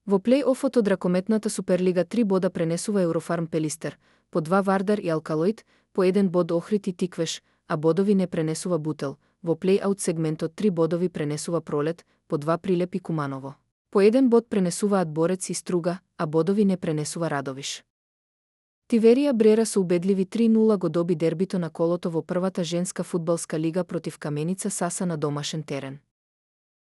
Во плей-офот од ракометната Суперлига 3 бода пренесува Еврофарм Пелистер, по 2 Вардар и Алкалоид, по 1 bod Охрид и Тиквеш, а бодови не пренесува Бутел. Во плей-аут сегментот 3 бодови пренесува Пролет, по 2 Прилеп и Куманово. По 1 bod пренесуваат Борец и Струга, а бодови не пренесува Радовиш. Тиверија Брера со убедливи 3:0 го доби дербито на колото во првата женска фудбалска лига против Каменица Саса на домашен терен.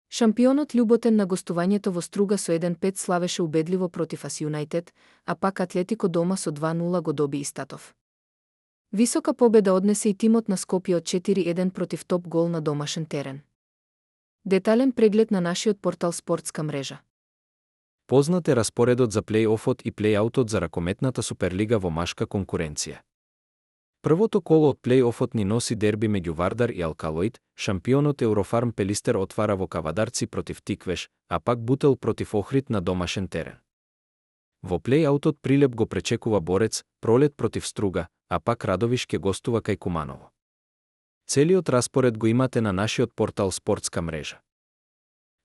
Шампионот Љуботен на гостувањето во Струга со 1:5 славеше убедливо против Ас Юнајтед, а пак Атлетико дома со 2:0 го доби Истатов. Висока победа однесе и тимот на Скопје од 4:1 против Топ Гол на домашен терен. Детален преглед на нашиот портал Спортска мрежа. Познат е распоредот за плей-офот и плей-аутот за ракометната Суперлига во машка конкуренција. Првото коло од плей-офот ни носи дерби меѓу Вардар и Алкалоид, шампионот Еврофарм Пелистер отвара во Кавадарци против Тиквеш, а пак Бутел против Охрид на домашен терен. Во плей-аутот Прилеп го пречекува Борец, Пролет против Струга, а пак Радовиш ке гостува кај Куманово. Целиот распоред го имате на нашиот портал Спортска мрежа.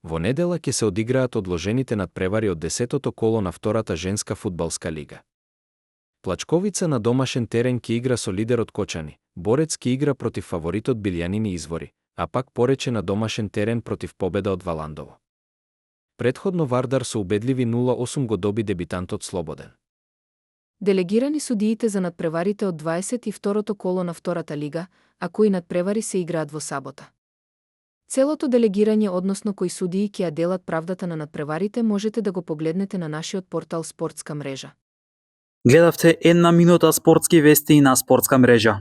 Во недела ќе се одиграат одложените надпревари од 10-тото коло на втората женска фудбалска лига. Плачковица на домашен терен ќе игра со лидерот Кочани, Борец ќе игра против фаворитот Билјанини Извори, а пак Порече на домашен терен против победа од Валандово. Предходно Вардар со убедливи 0:8 го доби дебитантот Слободен. Делегирани судиите за надпреварите од 22-то коло на втората лига, а кои надпревари се играат во сабота. Целото делегирање, односно кои судии ќе ја делат правдата на надпреварите, можете да го погледнете на нашиот портал Спортска мрежа. Гледавте една минута спортски вести на Спортска мрежа.